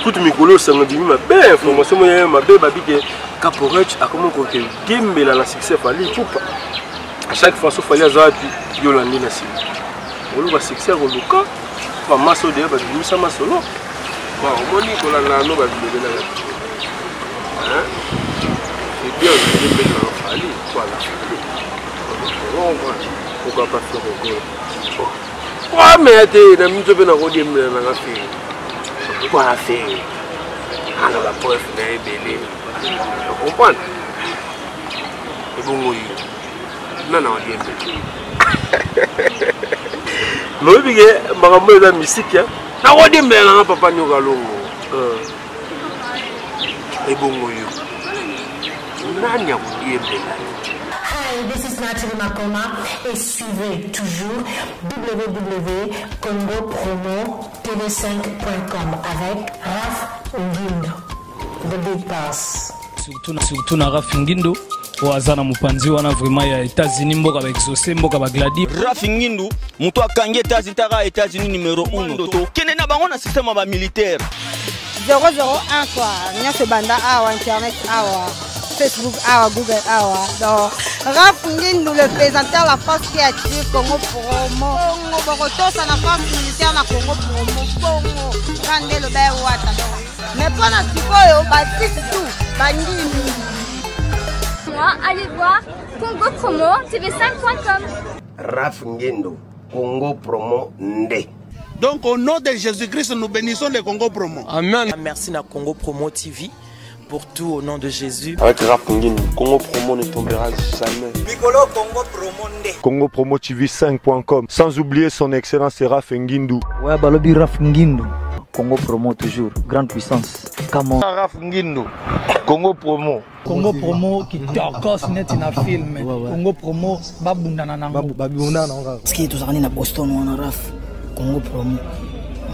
Kutu mikolo osango ebimi mabe, information moya mabe babi ke Caporech akomi koke gembela na succès Fally Ipupa. À chaque fois so Fally aza wapi, yo olandi na nsima. Oluka succès koluka ba maso de ba bimisa masolo. Bon, omoni kolanda no ba bilobela ba. Hein? C'est bien de gembela na Fally, voilà. Pourquoi pas faire Gola? Kwame te na miso mpe nakodiembela nanga fere pourquoi na fere ana bapreuve na ebele ocomprendre ebongo yo nana odiembela loyebi ke makambo eza misike nakodiembela nanga papa nyoka longo ebongo yo nani akodiembela yo Hi, this is Natalie Makoma et suivez toujours www.congopromotv5.com avec Raph Ngindo, the big boss. Surtout, surtout na Raph Ngindo oyo aza na mopanzi wana vraiment ya États-Unis mboka ba exaucé mboka ba gladi Raph Ngindu moto akangi États-Unis taka États-Unis numéro 1 tokende na bango na système ya ba militaire 001 quoi nyonso ebanda awa internet awa facebook awa google awa donc raf ngindu le plaisanteur la force qui attire congo promo bongo bokotosa na force militaire na congo promo bongo ka nde loba ewata donc mais mpo na sikoyo basisi tout bandimi. Moi, allez voir Congo Promo TV5.com. Raf Ngindo, Congo Promo Nde. Donc au nom de Jésus-Christ, nous bénissons le Congo Promo. Amen. Merci na Congo Promo TV pour tout au nom de Jésus. Avec Raf Ngindo, Congo Promo ne tombera jamais. Mikolo Congo Promo Nde. Congo Promo TV 5.com. Sans oublier son excellence Raf Ngindu. Ouais, balobi Raf Ngindu. Congo Promo toujours, grande puissance. Come on. Raf Ngindu, Congo Promo. Congo Promo kitokos neti na film. Ouais, ouais. Congo Promo babundana nango. Babundana nango kaka. Parce que tozalaka na Boston wana Raf. Congo Promo.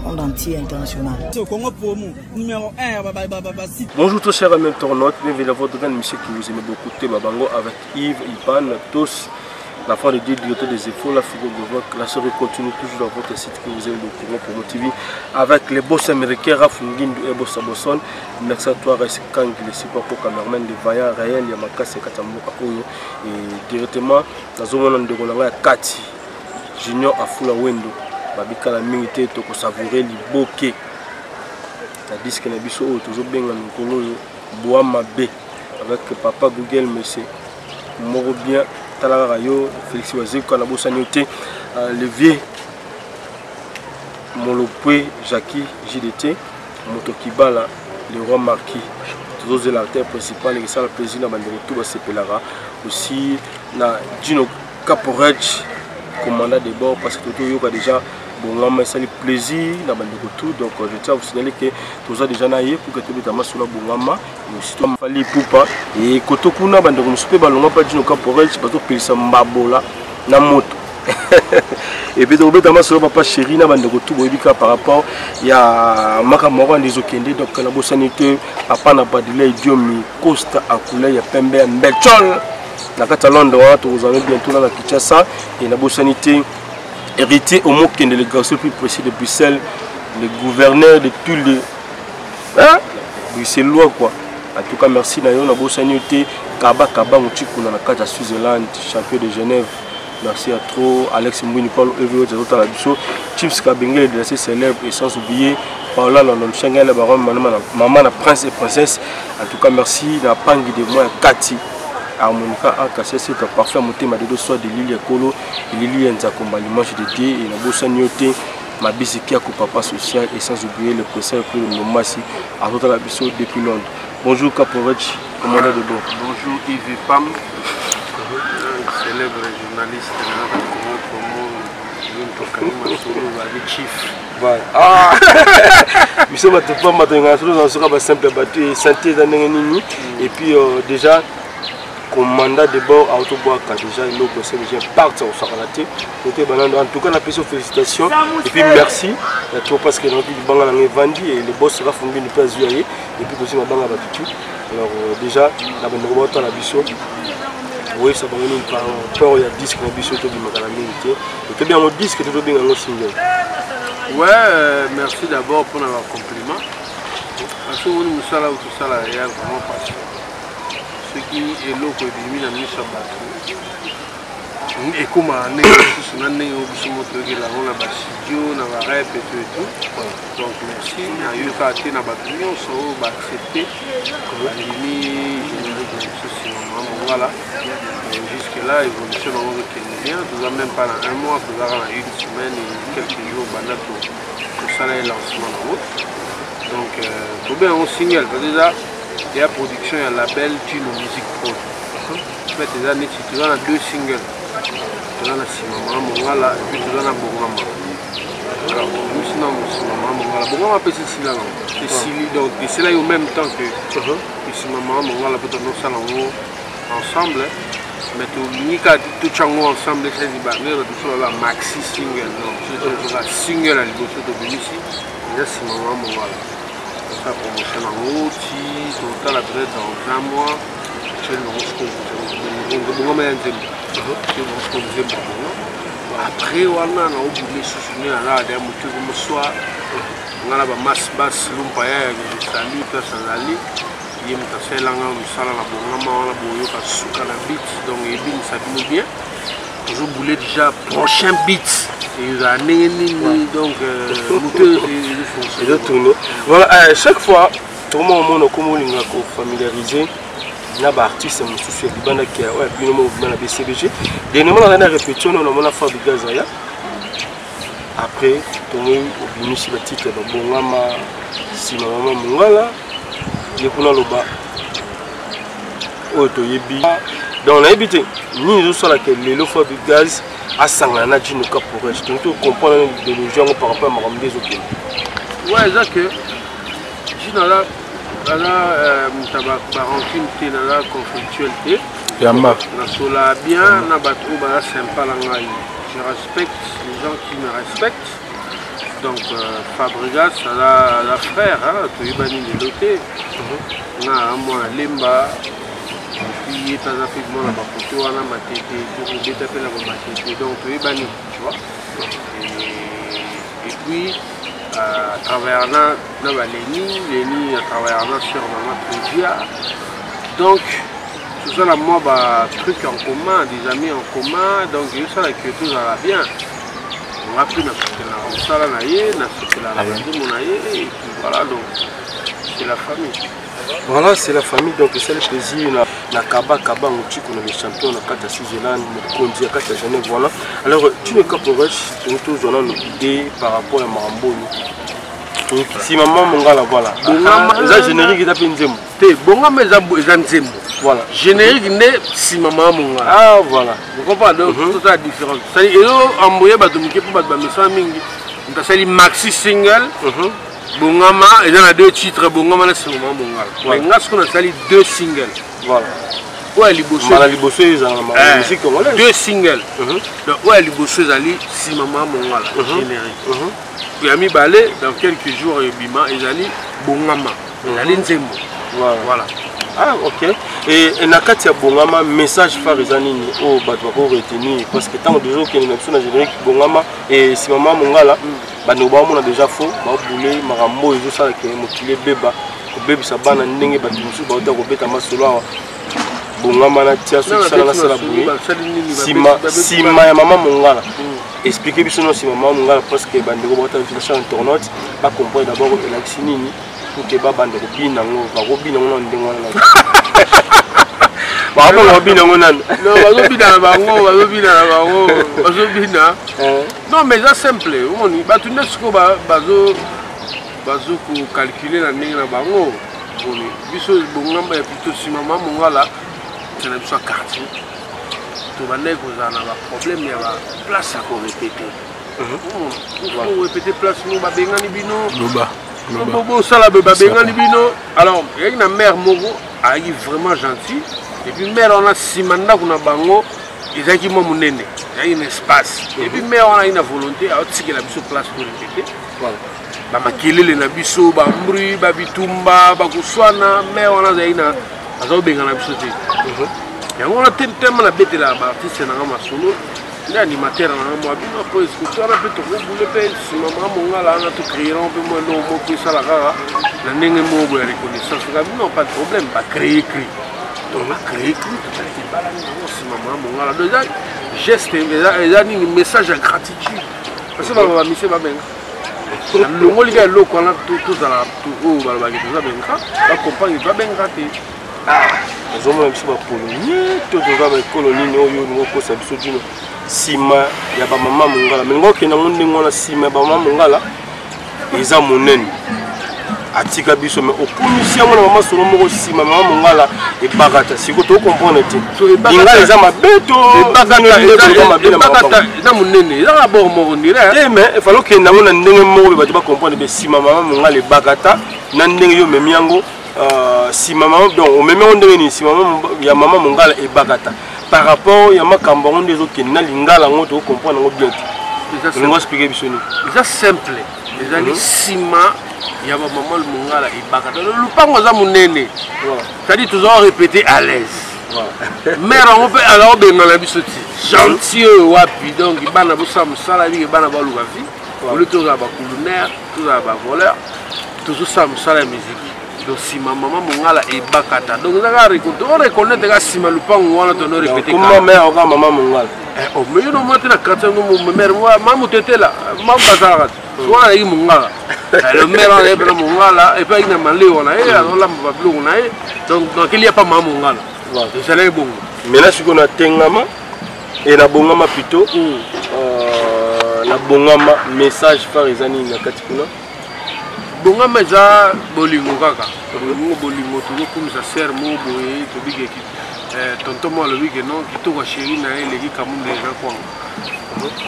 Monde entier international. So, Congo Promo, numéro 1, ba, ba, ba, ba, site. Bonjour tous chers amis internautes, bienvenue dans votre grande émission qui vous aimez beaucoup, Babango avec Yves, Ipan, tous. La foi de Dieu, directeur des efforts, la figure de la série continue toujours dans votre site que vous aimez beaucoup, Congo Promo TV, avec les boss américains, Raph Ngindu et Boss Bosson. Merci à toi, Rais Kang, le support pour cameraman de Vaillant, Raël, Yamakasi, Katamboka, Oyo, et directement, dans un moment de Ronanga, Kati, Junior Afula Wendo, Babikala mingi te, toko savourer liboke. Na disque na biso oyo tozobenga mikolo oyo Boa Mabe avec papa Google Monsieur moko bien tala kaka yo Félix Wazekwa na bosani yo te le vieux Molopwe Jackie JDT moto Kibala le roi marquis tozozela acteur principal ekesala plaisir na bandeko tout basepelaka aussi na Gino Caporej commandant de bord parce que toyoka déjà bongama esali plaisir na bandeko tout. Donc je tiens à vous signaler que toza déjà na ye pour que tobeta masolo bongama et aussi to Fally Ipupa et koto kuna bandeko mosusu mpe balongwa mpa Gino Caporej bazopelisa mbabola na moto. Et puis tobeta masolo papa chéri na bandeko tout boyebi kaka par rapport ya makambo moko wana ezokende. Donc na bosani te papa na Badile Idiomi Costa Akula ya pembe ya Mbechol na kati ya Londres wana tokozala bientôt na Kinshasa. Et na bosani te héritier Omokende, le garçon le plus précis de Bruxelles, le gouverneur de tous les, hein, Bruxellois quoi. En tout cas merci na yo, na bosani te Kaba Kaba Muchikuna na kati ya Switzerland, champion de Genève. Merci à trop Alex Mwini, Paul Evio, Jazota Labiso, Chips Kabengele de la C célèbre et sans oublier Paola London Schengen, la baronne, maman, la prince et princesse. En tout cas merci na Pangi de moi Kati Harmonica Akase, c'est un parfait monté ma dodo soit de Lili Kolo et Lili Nzakomba l'image de Dieu et na bosani yo te Mabisi Kiako papa social et sans oublier le président Claude Nomasi à Jazota Labiso depuis Londres. Bonjour Caporej, commandant de bord. Bonjour Yves Pam, célèbre journaliste de Congo Promo, Masolo, chief. Voilà. Ah! Biso bato pamba tolingaka solo na soka ba simple bato et santé eza ndenge nini. Et puis déjà commandant de bord autobwaka déjà eloko c'est déjà part ya kosakana te. Côté banando en tout cas na peso félicitations et puis merci na toi parce que nayoki libanga na ngai evandi et le boss Raf Ngindu mpe azwi ya ye et puis tozwi mabanga bato tu. Alors déjà na bandeko baotala biso oyebisa bango nini par rapport ya disque na biso tobimaka na mingi te totobi yango disque te tobenga yango single. Ouais, merci d'abord pour le compliment. Biso moni mosala oyo tosala ya vraiment pasi. Soki eloko ebimi na miso ya bato ekomaka ndenge mosusu na ndenge oyo biso moko toyokela yango na bastudio na barep eto eto. Donc merci nayoka te na bato nyonso oyo baaccepte bandimi générique na biso nsima mama mongala. Jusque là évolution nango ezokende bien, toza même pas na un mois, tozaka na une semaine et quelques jours banda tosala ye lancement nango. Donc tobe yango single parce eza ya production ya label Gino Music Pro. En fait eza neti toza na deux singles, toza na nsima mama mongala et puis toza na bongama. Alors obimisi na nsima mama mongala, bongama mpe esila nango esili, donc esilaki au même temps que nsima mama mongala mpo tonosala yango ensemble. Mais tolingi kaka totya yango ensemble esali bange bato mosusu baba maxi single. Non, tozoka single ya liboso tobimisi eza nsima mama mongala, tosala promotion yango ti totala peut-être dans un mois tieli bango sikoyo bongama ya nzembo, tieli bango sikoyo nzembo ya bongo. Après wana naobima lisusu nde nalala deya motu ekomoswa nga na bamas bas lumpa ya ya sali place azali ye moto asalelanga mosala na bongama wana, boyoka suka na beat. Donc ebimisa bino bien, tozobule déjà prochain beat ezala ndenge nini. Donc motu ezotourne. Voilà, chaque fois tokoma omona okoma olinga kofamiliariser na baartiste mosusu ya libanda ke oyo bino moko bima na BCBG. Dernièrement nazali na répétition oyo namona Fabregas aya, après tomoi obimisi batitre babongama nsima mama mongala ye kuna aloba oyo toyebi. Donc nayebi te nini ezosalaka lelo Fabregas asangana na Gino Caporesh. Tongi tocomprendre idéologie yango par rapport ya makambo nde ezokende. Ouais, eza ke Gino aza moto ya barancune te, naza conflictuel te, yamba nasola bien na bato oyo baza sympa na ngai. Je respecte les gens qui me respectent. Donc Fabregas aza frère, toyebani lelo te, nga mwana Lemba, epuis ye mpe aza mpe mwana bakote wana Matete, tokobeta mpe na bamatete, donc toyebani, tu vois. Et puis travaillaka na baleni leni, atravaillaka na sœur nanga Trivia, donc tozala mwa batruc en commun, des amis en commun. Donc ezosalaka tozala bien. Nga mpe nasepelaka mosala na ye, nasepelaka na banzembo na ye, et puis voilà, donc c'est la famille. Voilà, c'est la famille, donc c'est le plaisir na, na Kaba Kaba Ngutiko na les champions na kata Switzerland, mokonzi ya kata Genève, voilà. Alors tu ne caporesh, tu nous as une idée par rapport à Maramboni. Si maman mongala, voilà. Bongama eza générique eza pe nzembo. Te, bongama eza eza nzembo. Voilà. Générique nde si maman mongala. Ah voilà. Vous comprenez donc toute la différence. C'est-à-dire ezo emboyer bato mike po bato bamesana mingi. Moto asali maxi single. Bongama eza na deux titres, bongama na nsima mama mongala. Mais nga sikoyo nasali deux singles. Voilà. Oyo ya liboso mbala liboso ezala na musique congolaise. Deux singles. Donc oyo ya liboso ezali nsima mama mongala générique. Ya mibale dans quelques jours ebima ezali bongama, ezali nzembo. Voilà. Ah ok. Et na kati ya bongama message phare eza nini oyo bato bako retenir? Parce que ntango deja okende na biso na générique bongama et nsima mama mongala, bandeko baomona déjà faux baobule makambo oyo ezosalaka mokili ebeba, kobebisa bana ndenge bato mosusu bauta kobeta masolo awa. Bongama na tia soki sala nasala boye nsima ya mama mongala, explike biso no nsima mama mongala, parce que bandeko bauta biso na chaque internaute bacomprendre d'abord elakisi nini pour que babanda kobina yango, bakobina yango na ndenge wana, bakobanga kobina yango nanu. Non, bazobina na bango, bazobina na bango, bazobina. Non, mais eza simple, omoni bato nde sikoyo bazo bazo kocalcule na ndenge na bango. Omoni biso bongamba ya plutôt nsima ma mongala na biso ya quartier, tobandaki kozala na baproblème ya baplace ya korepete. Korepete place mo babengani bino, bosala boye, babengani bino. Alors eyaki na mare moko ayaki vraiment gentil, et puis mare wana nsima ndako na bango ezalaki mwa monene, ezalaki na espace, et puis mare wana ayaki na volonté aotikela biso place to répéter. Bamakelele na biso, bambri, babitumba, bakoswana, mare wana azalaki na azobengana biso te. Yango wana te tema nabetelaka baartiste nanga masolo. Nde animateur na nga mwa bino po esikuti wana mpe tokobule mpe nsima mwa mongala wana tocréera mpe mwa eloko moko esala kaka na ndenge moko boye ya reconnaissance kaka bino pas de problème bacréer cri donc bacréer cri totalaki ebalani yango nsima mwa mongala donc eza geste eza nini message ya gratitude parce que baloba bamisie babenga nalongoli kaka eloko wana tozala oyo balobaki toza benga bakomprendre babenga te. Ozomona biso bapolonie to toza baekolo nini oyo olingi okosa biso dino nsima ya bamama mongala melinga okende yango ndenge wana nsima ya bamama mongala eza monene atika biso me okumisi yango na mama solo moko nsima mama mongala ebakata sikoyo tocomprendre te lingala eza mabe to eza monene eza na bord moko ndire te mais efale okende yango na ndenge moko be bato bacomprendre be nsima mama mongala ebakata na ndenge yo omemi yango nsima mama donc omemi yango ndenge nini nsima ya mama mongala ebakata par rapport ya makambo yango nde ezokende na lingala yango tocomprendre yango bien te olingo explike biso nini? Eza simple, ezali nsima ya bamama mongala ebakata, lopango aza monene, c'est-à-dire toza répéter à l'aise. Mare yango mpe aza kobengana biso ti gentil oyo wapi. Donc bana bosala mosala bike, bana baluka vie olu, tozala baculinaire, tozala bavoleur, tozosala mosala ya miziki. Donc nsima mama mongala ebakata, donc eza kaka oreconnaitre kaka nsima lupango wana tono répété. Mare oka mama mongala. Mais yo nomona te na quartier ngo mare ma motetela ma bazalaka te wana azalaki mongala, le maire wana aye mpena mongala epe ayaki na malewa na ye, azolamba babiloko na ye. Donc nakeli ya pa mama mongala ezalaki bongo. Maintenant sikoyo natengama e nabongama plutôt, nabongama message phare eza nini na kati kuna? Bongama eza bolingo kaka, bolingo, bolingo. Tozokumisa sere moko boye, tobikeki tonton mo alobi ke non, kitoko ya chéri na ye eleki kamunda eza kwanga,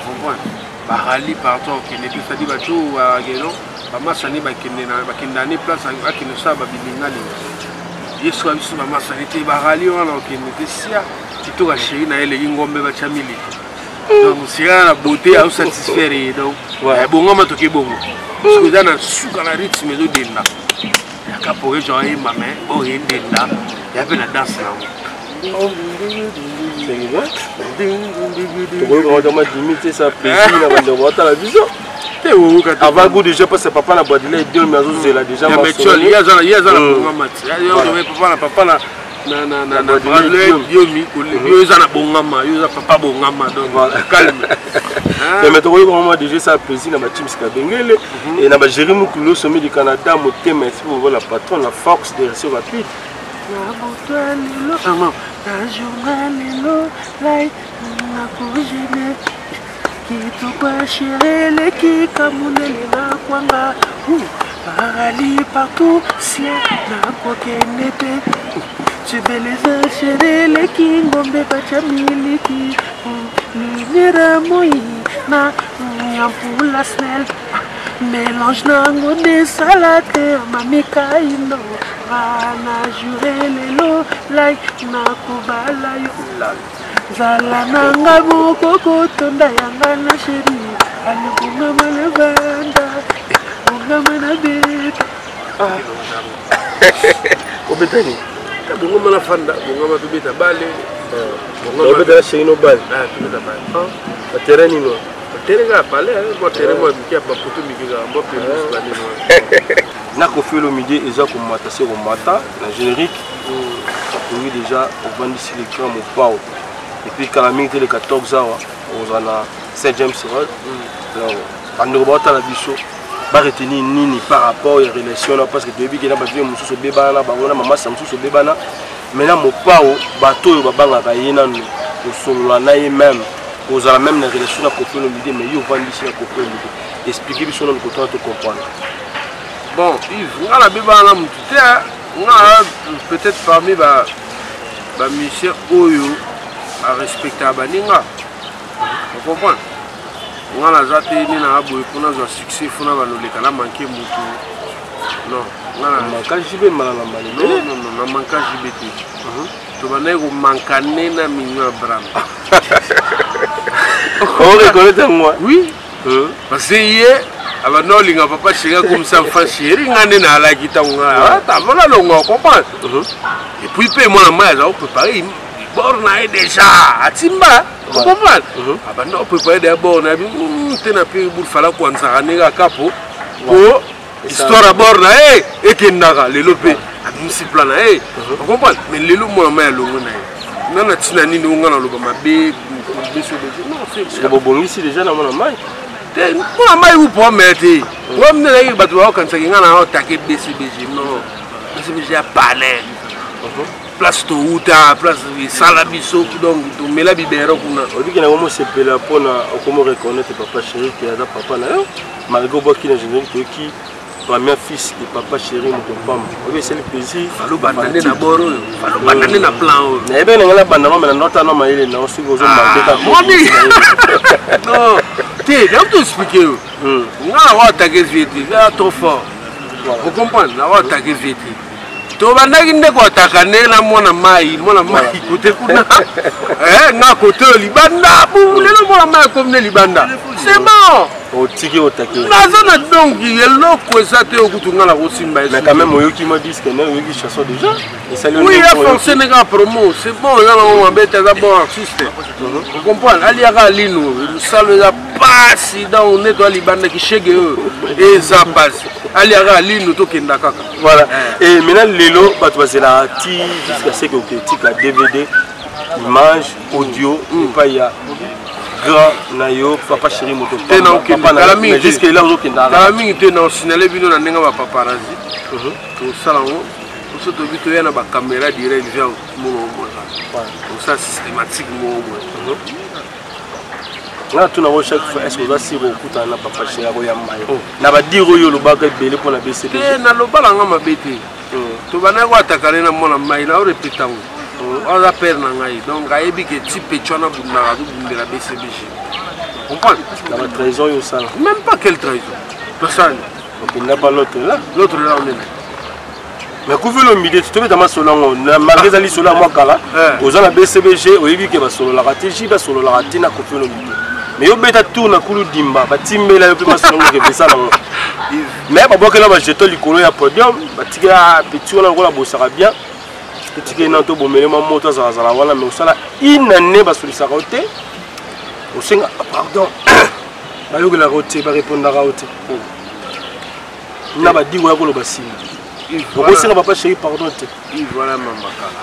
comprendre barali partout akende te, c'est-à-dire bato bakeno bamasani bakende bakendani place akende osala babilingalinga ye soka biso bamasani te barali wana okende te sia kitoko ya chéri na ye eleki ngombe batya miliki. Donc sika na beauté azosatisfaire ye. Donc bongama toke bongo soki eza na suka na rythme ezodenda ya kapoke genre ayemba mais oyo endenda ya mpe na danse nango. Tokoyoka kama dimi te sa plaisir na bandeko batala biso avant goût déjà parce que papa na Bwadila Ediol mais azozela déjà. Ye aza na bongama ti papa na papa na Bradley Diomi, yo eza na bongama, yo eza papa bongama, donc calme. Mais tokoyoka mama déjà ça plaisir na bachims Kabengele et na bagéri Mokulu sommet du Canada motema esi la patronne, la force de réseau rapide. Na journal lelo lai nakogene kitoko ya chéri eleki kamunene na kwanga parali partout sie nakokende te tubeleza chéri eleki ngombe batya miliki lumière moi na yampula snel mélange nango nde esala te mamikaino na jure lelo lai nakobala yo zala nanga moko kotonda yanga na chéri ale bongama na banda bongama na beta. Obeta nini? Bongama na fanda, bongama tobeta bale. Obeta na chéri no bale? Tobeta bale. Baterrain nini? Baterrain kaka pale, mwa terrain mwa mike ya bapoto mike kaka mwa pelouse banene wana. Na Koffi Olomide eza komata se komata na générique akoki déjà ovandisi le grand Mopao et puis kala mingi te le 14 awa ozala na Saint James Road. Alors bandeko baotala biso baretenir nini par rapport ya relation na? Parce que toyebi ke na bavie mosusu obebana na bango, na mamasa mosusu obebana. Maintenant Mopao, bato oyo babangaka ye nanu kosolola na ye, même kozala même na relation na Koffi Olomide, mais yo ovandisi na Koffi Olomide, explique biso nanu kotana to comprendre. Bon Yves, nga nabebana na motu te. Nga peut-être parmi bamusicien oyo barespectaka baninga, ocomprendre. Nga naza te nde naa boye mpo nazwa succès fo na banoleka na manke motu, non. Nga JB mbala na mbala. Non, non, na manka JB te. Tobandaki komankane na Mignon Abraham. Oreconnaître yango? Oui, parce que ye abanda olinga papa chéri akomisa enfant chéri. Nga nde naalaki ntango nga avant nalonga, comprendre. Et puis mpe mwana mai aza koprépare Bord na ye déjà atimba, ocomprendre? Abanda oprépare deya bord na ye te na mpe fala kwanzaka ndenge akapo po histoire ya bord na ye ekendaka. Lelo mpe abimisi plan na ye, ocomprendre? Mais lelo mwana mai alongo na ye nga na ntina nini onga naloba mabe biso? Non. Bobongisi déjà na mwana mai? Te, mwana mai upo amela te. Wa mne nayeki bato baokanisaki nga na otake BCBG. Non, BCBG ya palais, place touta, place esala biso, donc tomela bibero kuna. Obiki nango mosepela mpona okomo reconnaître papa chéri ke aza papa na yo, malgré obwaki na générique. Toyoki premier fils de papa chéri moto pamba, oyebi esali plaisir. Falobanda nde na bord oyo, falobanda nde na plan oyo. Nayebi ndenge nabanda ngo, me na ndota na mayele nango soki ozomarke. Moni, non te, nayoki to expliquer yo. Nga na attaquer vie te, eza trop fort, ocomprendre? Na attaquer vie te. Tobandaki nde koataka nde na mwana mai, mwana mai kote kuna, nga kote oyo libanda. Lelo mwana mai akomi nde libanda, c'est bon. Otiki otake? Naza na, donc eloko eza te okutu nga na kosimba. Mais quand même oyoki mwa disque ne, oyoki chanson déjà, esali? Oui, aforce ndenge ya promo, c'est bon. Eza nango mabe te, aza bon artiste, ocomprendre? Aliaka alino mosalo eza pasi, donc nde toa libanda kishege oyo eza pasi. Aliaka alino, tokenda kaka. Voilà. Et maintenant lelo bato bazelaka ti jusqu'à ce que oketika DVD, image, audio epai ya grand na yo papa chéri moto. Te, na jusque là ozokenda? Kala mingi te na osignale bino na ndenge bapaparazzi tosala yango. Biso tobi toya na bacaméra direct via mono moza, tosala systématique moko boye. Nga tuna ngo chaque fois: est ce que oza sire okutana na papa chéri, akoyamba yo na badire oyo olobaka ebele mpona BCB? Te, naloba nanga mabe te. Tobandaki koatakane na mwana mai na orepeta ngo, aza père na ngai, donc ayebi ke ti pecho wana bundaka, azobundela BCBG, comprendre? Na batrahison oyo osala? Même pas. Quelle trahison tosali? Okenda pa l'autre là. L'autre là onene. Mais Koffi Olomide, tobeta masolo yango malgré eza lisolo ya mwa kala. Oza na BCBG, oyebi ke basololaka te, ji basololaka te na Koffi Olomide, mais yo beta tour na kulu dimba, batimbela yo mpe masolo yango kepesa nango, mais babwakela bajeton likolo ya podium, batikela petit wana lokola bosaka bien, totikeli nano tobomele mwa moto azalazala wana. Mais osala une année basolisaka yo te, osenga pardon, bayokelaka yo te, barépondaka yo te na badingo ya koloba nsima. Okosenga papa chéri pardon te? Voilà, mamakala.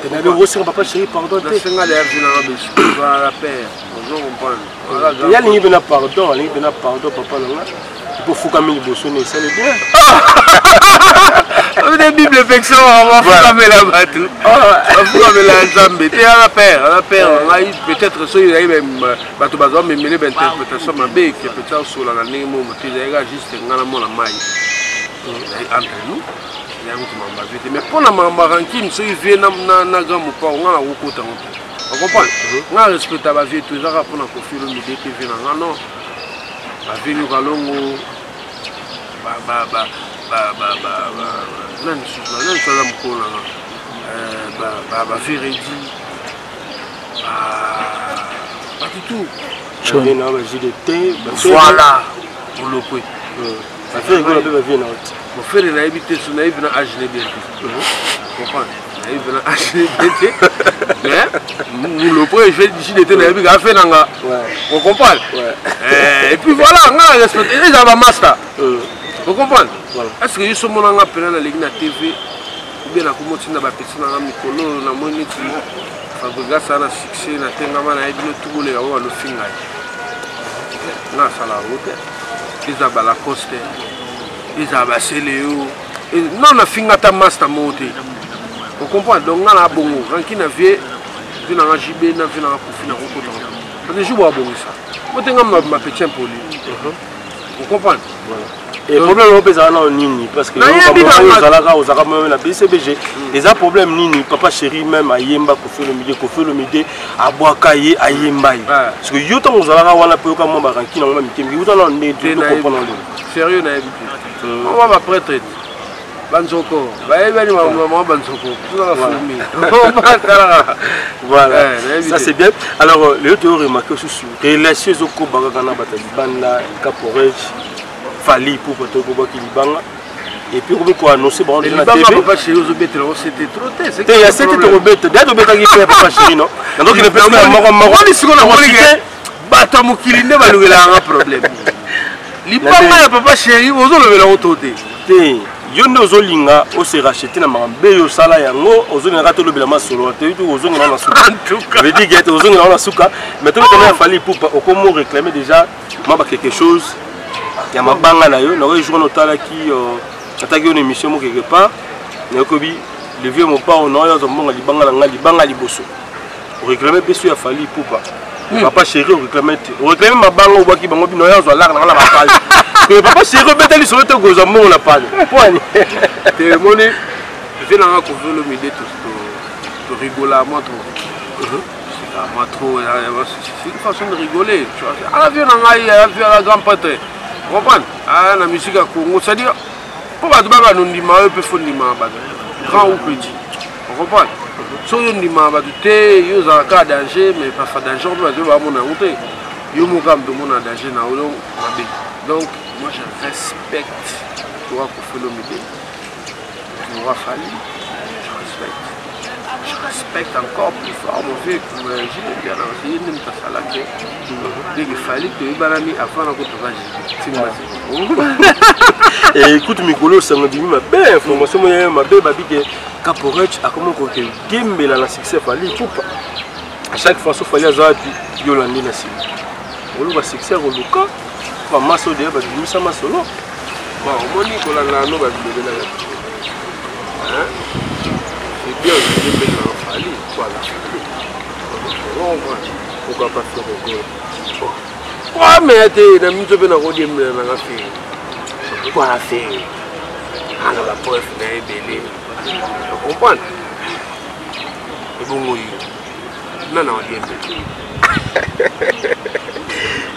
Tenabi, okosenga papa chéri pardon te? Nasenga leya vi nanga besuvala père, ozo comprendre? Ye alingi mpena pardon, alingi mpena pardon papa na nga, mpo fukami liboso ne esali bien. De bible infection, bafukamela bato, bafukamela Nzambe te. Aza père, aza père na ngai. Peut-être soki ezali bato bazwa memele bainterprétation mabe ke peut-être osola na ndenge moko te, ezali kaka juste ngai na mona mai, ezali entre nous, ezali kutu makambo avie te. Mais mpo na makambo ya rancune, soki vie na grand mopao, ngai nakokota ngo te, ocomprendre? Ngai respecta bavie to, eza kaka mpona Koffi Olomide te vie na ngai, non. Bavie Nyoka Longo, nani susu, nani susu aza mokolo na nga, bavie Redi, bato tout. Na baJDT. Voilà, olokwe. Bafere ekola mpe bavie na oti. Mofere nayebi te, so nayebi na age ne bien te, comprendre? Nayebi na age ne bien te, mais mulopwe JDT nayebi ka afe nanga, ocomprendre? Et puis voilà, nga na respecte ezala bamaster, ocomprendre? Est ce que yo so monanga mpena naleki na TV ou bien nakomi otinda bapeti nanga mikolo, namoni neti Fabregas aza na succès, natengama nayebi no tuboleka ngo balofinga ye, nga asala yango te. Eza balacoste, ezala basele yo, non, nafinga ata master moko te, ocomprendre? Donc nga na bongo ranki na vie, vie nanga JB na vie nanga Kofi, nakokota parce que jour boabongisa botenga mapetien poli, ocomprendre? Et problème oyo mpe ezala nao nini? Parce que ozalaka, ozalaka meme na BCBG, eza problème nini? Papa chéri même ayemba Koffi Olomide, Koffi Olomide abwaka ye, ayemba ye, parce que yo ntango ozalaka wana mpe oyoka mwa baranki nango mamikemike uta nao nde tocomprendre ndenge. Sérieux, nayebi te. Mwa baprêtre banzoko bayebani, mama banzoko tozaka fourmi talaka. Voilà, ça c'est bien. Alors lelo toyo remarque susu relation ezokoba kaka na bato ya libanda, caporage Fally Ipupa, toyokobwaki libanga. Et puis okomi koannonce bango déjà na TV. Papa chéri ozobetela ngo c'était trop te. Te ya sete tokobeta deja tobetaki mpe ya papa chéri non nazokende mpe sikoyo moko moko. Moni sikoyo namoni ke bato ya mokili nde balukelaka nga problème. Libanga ya papa chéri ozolobela ngo to te. Te yo nde ozolinga ose racheter na makambo be yo osala yango ozolingaka tolobela masolo te ozongela na suka veut dire que ozongela na suka mais tobetana ya Fally Ipupa okomo réclamer déjà mwa ba quelque chose ya mabanga na yo nakoki jour wana otalaki nataki yo na émission moko quelque part nayokobi le vieux mopao na oyo azwa mbongo libanga na ngai libanga liboso oréclame mpe so ya Fally Ipupa papa chéri oréclame te oréclame mabanga obwaki bango bino oyo azwa lare na ngai na bapale pe papa chéri obeta lisolo te okozwa mbongo na pale poani te moni vie na ngai Koffi Olomide torigola mwa trop. Moi trop, c'est une façon de rigoler. Tu vois. À la vie, on a la vie, la grand prêtre. Comprendre? Ah, la musique à Congo, c'est-à-dire, pour bato ba ndima yo pe faut ndima bato grand ou petit. Comprendre? So yo ndima bato te, yo ozalaka danger, mais parfois danger mpe bato bamona yango te. Yo moko kaka moto omona danger na yo mabe. Donc, moi je respecte toi Koffi Olomide, toi Fally, je respecte. Je respecte encore plus fort mon vieux JB Mpiana ye nde moto asalaki ndenge Fally toyebanani avant nakotoka JB. Écoute, mikolo osango ebimi mabe information moya mabe babi ke Caporech akomi koke gembela na succès Fally Ipupa. À chaque fois so Fally aza wapi, yo olandi na nsima oluka succès koluka bamasa oyo deya babimisa masolo. Bon, omoni kolanda no babilobelaka c'est bien odiembeli na Fally po aza Fally. Pourquoi pas Ferre Gola? Kwameya te na miso mpe nakodiembela nanga Ferre po aza Ferre ana bapreuve na ye ebele ocomprendre ebongo yo nana odiembela.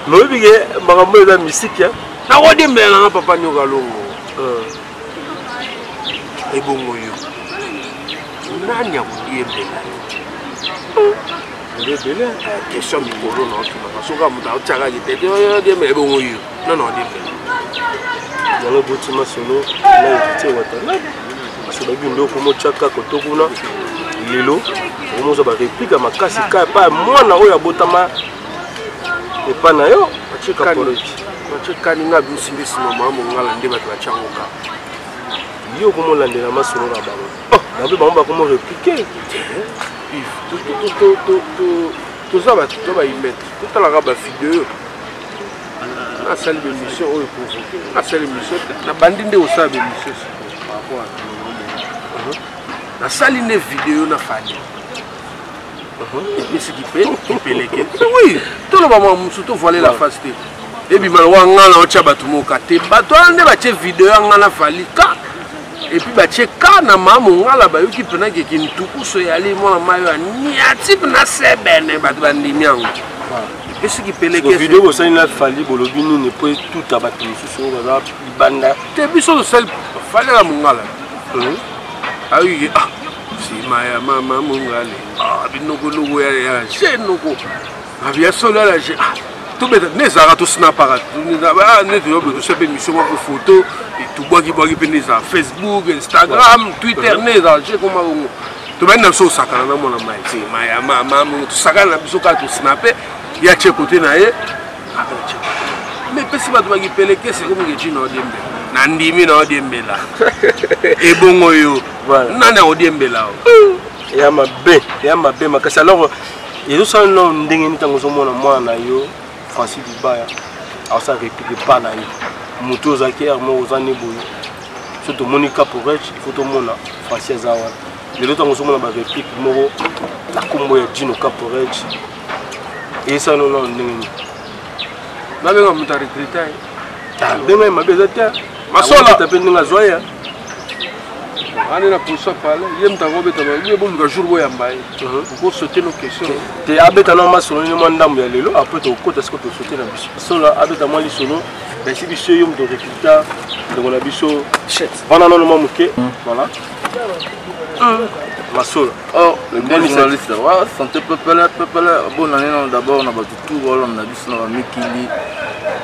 Moyebi ke makambo eza misike. Nakodiembela nanga papa Nyoka Longo ebongo yo nani akodiembela yo? Ebele question mikolo na otunaka soki moto aotiaka kitete odiembela ebongo yo nani odiembela. Yango eboti masolo na Héritier Watanabe parce que bayebi nde okomotiaka koto kuna lelo okomozwa bareplike ya makasi ka epai ya mwana oyo abotama epai na yo. Mathieu nga bisi nde nsima mama mongala nde bato batyango ka yo okomolandela masolo na bango bango bango bakomo replike. Toza bato to baimete totalaka bavideo nasali bémission oyo provoke nasali émission te nabandi nde kosala bémission par rapport à nasali nde video na Fally epesiki mpe kipeleke. Oui, toloba mwa mosusu tovoile la face te ebima lokwa nga na otya bato moka te bato wana nde batie video ya nga na Fally ka et puis batie ka na maa mongala bayoki mpena keke ntukuso eyali mwana mayo ya niati mpena sebene bato bandimi yango epesiki peleke. Video bosali na Fally bolobi nini po etuta bato mosusu oyo baza libanda? Te, biso tosali Fally na mongala ayoki ah nsima ya mama mongale ah binoko eloko ya je noko abi ya solo ya je ah tobeta nde ezalaka tosnapaka nde toyobe tosala mpe émission moko photo tobwakibwaki mpe nde ezala Facebook, Instagram, Twitter nde ezala je koma bongo tobandi na biso kosakana na mwana mai nsima ya mama tosakana na biso kaka tosnape ya tie kote na ye mais epesi bato bakipelekese ekomi ke jina odiembela na ndimi na odiembela ebongo yo nani akodiembela o? Ya mabe, ya mabe makasi. Alors ezosala nano ndenge nini ntango ozomona mwana na yo Francis Dibaya aosala réplique epa na ye moto ozalaki aire moko oza ne boye so tomoni Caporech, il faut tomona Francis aza wana lelo ntango ozomona baréplique moko na nkombo ya Gino Caporech eyesala no nano ndenge nini? Nabenga moto arecruta ye. Benga ye, mabe eza te. Masola mpe ndenge azwa ye. Ane na poso pale ye moto akobeta ye boluka jour boyamba ye okosote no question. Te, abeta na masolo nini mwa ndambo ya lelo après tokokota siko tosote na biso solo abeta mwa lisolo basi biso yo moto recruta ndeko na biso vanda nano mwa moke. Voilà, masolo. Oh, le bon journaliste, ouais, santé pepele, pepele, bonne année non, d'abord na bato tout bolanda biso na bamikili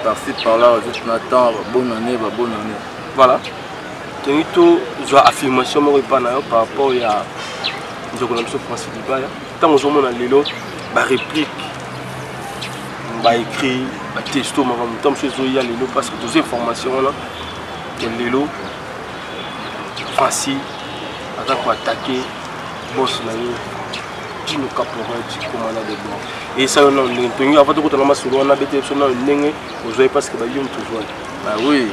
par-ci par-là, juste na temps, bonne année, ba bonne année. Voilà. Tolingi tozwa affirmation moko epai na yo par rapport ya ndeko na biso Francis Dibaya. Ntango ozomona lelo baréplique, baécrit, batesto, makambo ntango mosusu ezoya lelo, parce que tozwa information wana ke lelo Francis aza koattaquer boss na yo Dino Caporal, commandant de bord. Esala nano ndenge tongi avant tokotana masolo wana, bete biso nano ndenge ozwai, parce que bayo moto ozwaki. Bah oui,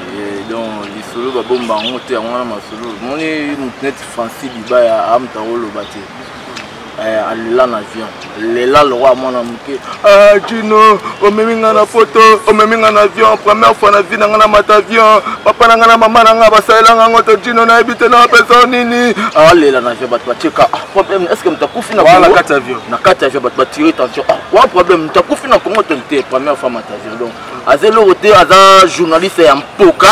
donc lisolo babomba yango te, yango wana masolo. Moni motu neti Francis Dibaya amuta koloba te, alela na avion, lela lokwa mwana moke. Ah, Gino, omemi nga na poto, omemi nga na avion, première fois na vie na nga na mata avion. Papa na nga na mama na nga basalelanga yango to. Gino, nayebi te na bapesa nini. Alela na avion, bato batieka: ah, problème, est ce que moto akufi na na kati avion? Na kati avion, bato batire tension: ah, wa problème, moto akufi na Congo to te? Première fois mata avion. Donc aza eloko te, aza journaliste ya mpoka.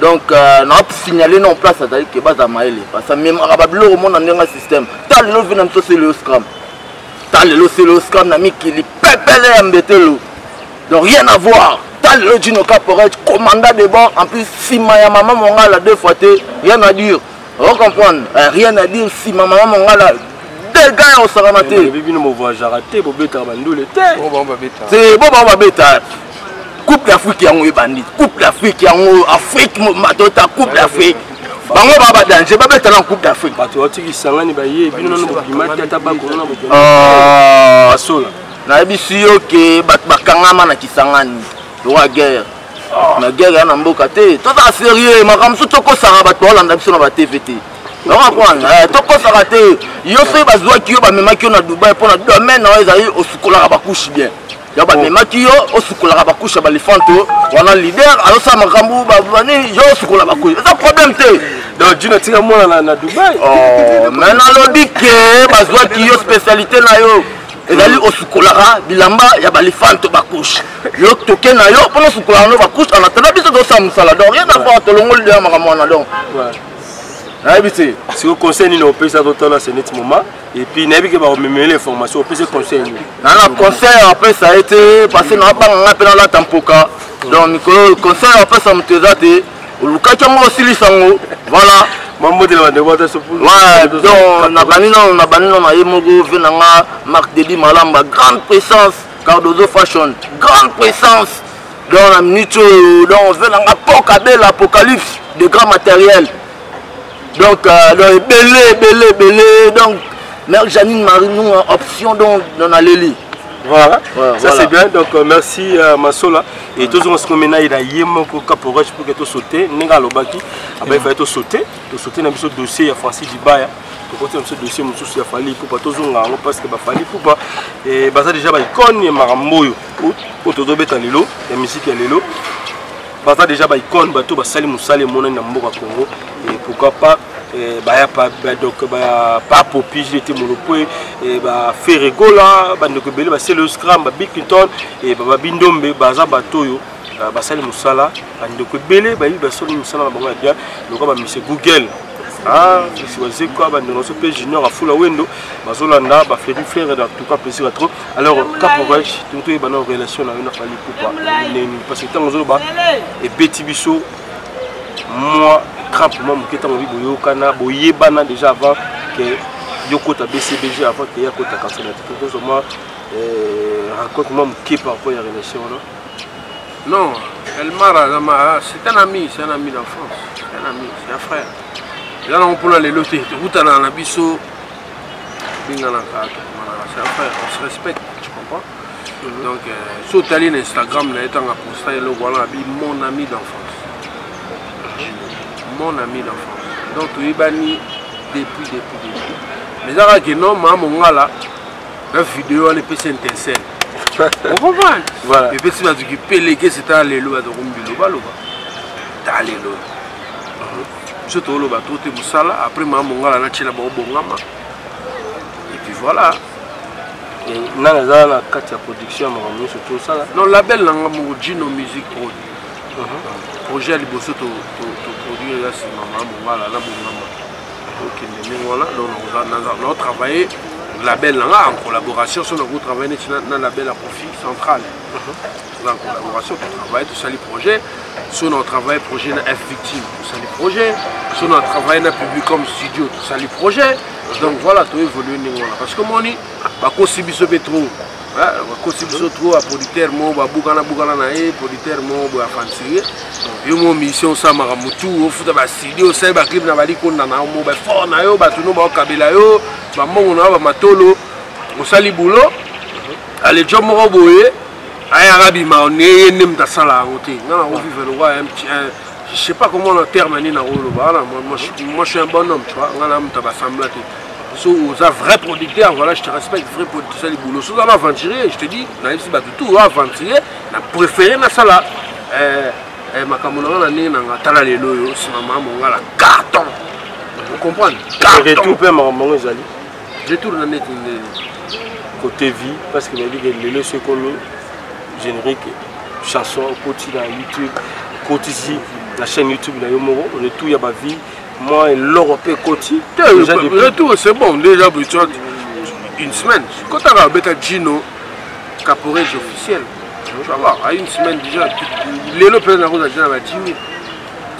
Donc na signale na place azali ke baza mayele, parce amemaka babiloko mona ndenge système. Ta lelo vi na biso Celeo Scram, ta lelo Celeo Scram na mikili pepele ya mbetelo, donc rien à voir. Ta lelo Gino Caporet, commandant de bord, en plus nsima ya mama Mongala deux fois te, rien à dire, ocomprendre, rien à dire. Nsima mama Mongala, dégâts ya kosakana te. Bino bovoyageaka te, bobetaka bandule te. Te, bo bango babeta Coupe d'Afrique yango ebandi, Coupe d'Afrique yango, Afrique matota, Coupe d'Afrique, bango baa badanger, babeta na Coupe d'Afrique. Bato batikisangani baye bino nano bobima te, ata bakongo na bobima basola. Nayebisi yo ke bato bakangama na Kisangani lokola guerre na guerre ya na mboka te. Tozala sérieux, makambo mosusu tokosaka, bato baolanda biso na batv te, okomprendre, tokosaka te. Yo soki bazwaki yo, bamemaki yo na Dubai mpo na domaine na yo ezali osukolaka bacouche bien, yo bamemaki yo osukolaka bacouche ya balifanto wana, leader azosala makambo bani, yo osukola bacouche, eza problème te. Donc Gino atika mwana na Dubai. Mais nalobi ke bazwaki yo, spécialité na yo ezali osukolaka bilamba ya balifanto bacouche, yo toke na yo mpona osukolaka no bacouche en attendant biso tosala mosala. Donc rien à voir, tolongoli deya makambo wana, donc nayebi te. Siko conseil nini opesa? Totala, c'est net moment, et puis nayebi ke bakomemela information, opesa conseil nini? Na conseil apesa ye te, parce que nabanga nga mpe nalata mpoka. Donc mikolo conseil apesa moto eza te, olukaki yango, osilisa yango, voilà. Mamotela bandeko ata. Ouais, donc nabandi nano, nabandi nano na ye moko ve na nga Marc Dedi Malamba, grande puissance, Cardozo Fashion, grande puissance. Donc na minute oyo, donc ve na nga Pokabela Apocalypse de grand matériel. Donc donc ebele ebele ebele, donc mère Janine Marie nous option, donc naleli. Voilà, ouais, ça voilà. C'est bien, donc merci Masola. Et toujours ce qu'on mena, il a yé moko caporal pour que to sauter ndenge alobaki abai fallait to sauter, to sauter na biso dossier ya Francis Dibaya, tokoti na biso dossier mosusu ya Fally Ipupa. Tozonga yango parce que baFally Ipupa baza déjà baicône ya makambo oyo oyo tozobeta lelo ya musique ya lelo. Baza déjà baicône, bato basali mosala emonani na mboka Congo, et pourquoi pas baya pa donc ba Popi JT Molopwe, baFerre Gola, bandeko ebele, baCeleo Scram, baBill Clinton, babindombe, baza bato oyo basali mosala. Bandeko ebele bayebi, basali mosala na bango ya bien, lokola baMr Google Wazekwa, bandeko nyonso mpe Junior Afula Wendo bazolanda, baFredi Frere. En tout cas plaisir à trop. Alors Caporage, toyeba na relation na yo na Fally Ipupa nini, parce que ntango ozoloba ebeti biso mwa crampe mwa moke, ntango obi boyokana, boyebana déjà avant ke yo kota BCBG, avant ke ya kota Quartier Latin, tozwa mwa raconte mwa moke par rapport ya relation wana. Non, Elmar, c'est un ami, c'est un ami d'enfance, c'est un ami, c'est un frère. Eza nango mpona lelo te, tokutanaka na biso, benganaka, tokomanaka, c'est un frère, on se respecte, tu comprends? Donc so otali na Instagram na ye, ntango aposta eloko wana, abi mon ami d'enfance, mon ami d'enfance. Donc toyebani depuis, depuis, depuis. Mais eza kaka ke non, maa Mongala na video wana epesi étincelle, ocomprendre? Epesi bato kipeleke. Ta lelo bato komi bilobaloba. Ta lelo biso toloba to te mosala après maa Mongala natiela bango bongama, et puis voilà. Nani aza na kati ya production ya makambo nyonso tosala? Non, label na nga moko, Gino Music Prod. Projet ya liboso toproduire eza nsima maa Mongala na bongama, okende ndenge wana. Donc naotravaille label na nga en collaboration, so nakotravaille neti na label ya Profit Central, toza en collaboration, totravaille, tosali projet. So na otravaille projet na F Victime, tosali projet. So na travaille na public comme studio, tosali projet. Donc voilà, to évolue ndenge wana. Parce que moni bakosi biso mpe trop. Bakosi biso trop, ba producteur mo babukana bukana na ye, producteur mo boye aventurier. Yo mo mission osamaka motu, ofuta ba CD, osali ba clip na balikonda na yo mo ba fort na yo, bato no baokabela yo, bambongo na yo bamatolo, osali boulot. Ale job moko boye ayaka bima ne ye nde moto asala yango te. Nga na kovivre lokwa un petit je sais pas comment na terme nini nakoloba wana. Moi je suis un bon homme, tu vois. Nga na moto abasambla te. So oza vrai producteur, voilà, je te respecte, vrai producteur, osali boulot. So oza na aventurier, je te dis, nayebisi bato tout oyo aventurier, na préféré nasala makambo na nga na ndenge na nga. Tala lelo oyo nsima mama mongala carton, ocomprendre? Retour mpe makambo yango ezali. Retour na neti ndeni? Côté vie, parce que bayebi ke lelo soki ekomi générique, chanson okoti na YouTube, okotisi na chaîne YouTube na yo moko, retour ya bavie mwa eloko mpe ekoti. Retour, c'est bon déjà. Une semaine kotaka obeta Gino Caporege officiel, tu vas voir, à une semaine déjà. Lelo mpenza nakozala déjà na ba 10 000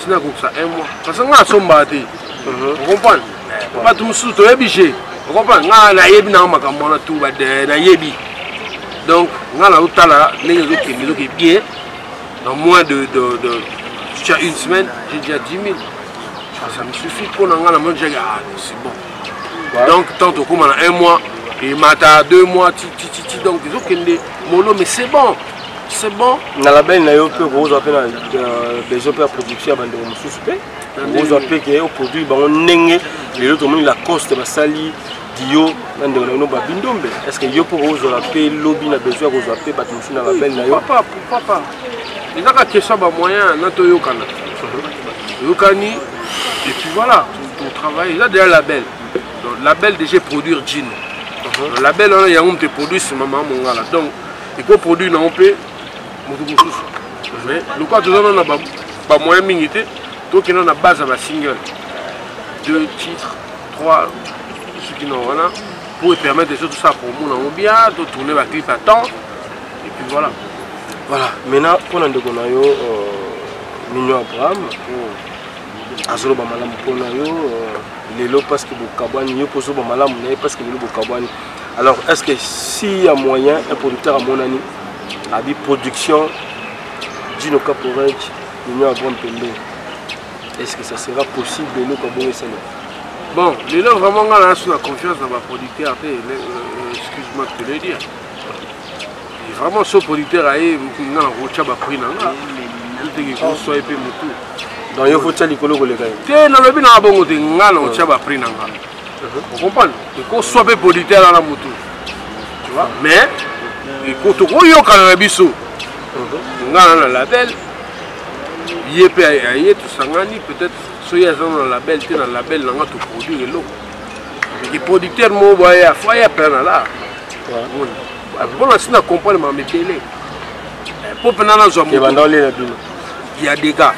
tina kokisa un mois, parce que nga asombaka te, ocomprendre? Bato mosusu toyebi je ocomprendre. Nga nayebi nanga makambo wana tu, nayebi. Donc nga nazotala ndenge ezokende, ezokende bien. Dans moins de tu as une semaine, j'ai déjà 10 000, ça me suffit mpo na nga. Na moni déjà, ah c'est bon. Donc tant tokóma na un mois, emata 2 mois, ti ti ti ti. Donc ezokende molo, mais c'est bon, c'est bon. Na label na yo mpe okozwa mpe na besoin mpe ya production ya bandeko mosusu mpe okozwa mpe ke oproduire bango ndenge lelo tomoni Lacoste basali dio na ndeko na bino Babindombe. Est ce que yo mpo kozwala mpe lobi na besoin ya kozwa mpe bato mosusu na label na yo? Pourquoi pas, pourquoi pas? Ezaka question ya bamoyen na toyokana, toyokani et puis voilà, totravaille. Eza déjà label. Donc label déjà produire jean, donc label wana yango moto eproduire nsima mama mongala. Donc ekoproduire nango mpe moto mosusu, mais lokola toza nano na bamoyen mingi te, tokenda na base ya basingle, deux titres, trois, soki na wana pour permettre surtout ça promo nango bien, totourner baclip à temps et puis voilà. Voilà, maintenant mpona ndeko na yo Mignon Abraham, azoloba malamu mpona yo lelo parce que bokabwani. Yo mpo ozoloba malamu na ye parce que lelo bokabwani. Alors est ce que s'il y a moyen, un producteur amonani abi production Gino Caporage, Mignon Abraham pembeni, est ce que ça sera possible eloko abongo esali? Bon, lelo vraiment nga na na confiance na baproducteur te, excuse-moi de te le dire. Et vraiment so producteur aye, nga na kotya baprix na nga teke koswa ye mpe motu. Donc yo fotya likolo koleka ye? Te, nalobi nanga bongo te. Nga na kotya baprix na nga, ocomprendre? Ekoswa mpe producteur ana motu, tu vois. Mais tokoyokana na biso, nga na na label, ye mpe aye, tosangani. Peut-être soki aza na label te, na label na nga toproduire eloko. Eke producteur moko boye afo aya mpena na la mpona si na comprendre makambo ebele mpo mpena nazwa ya dega.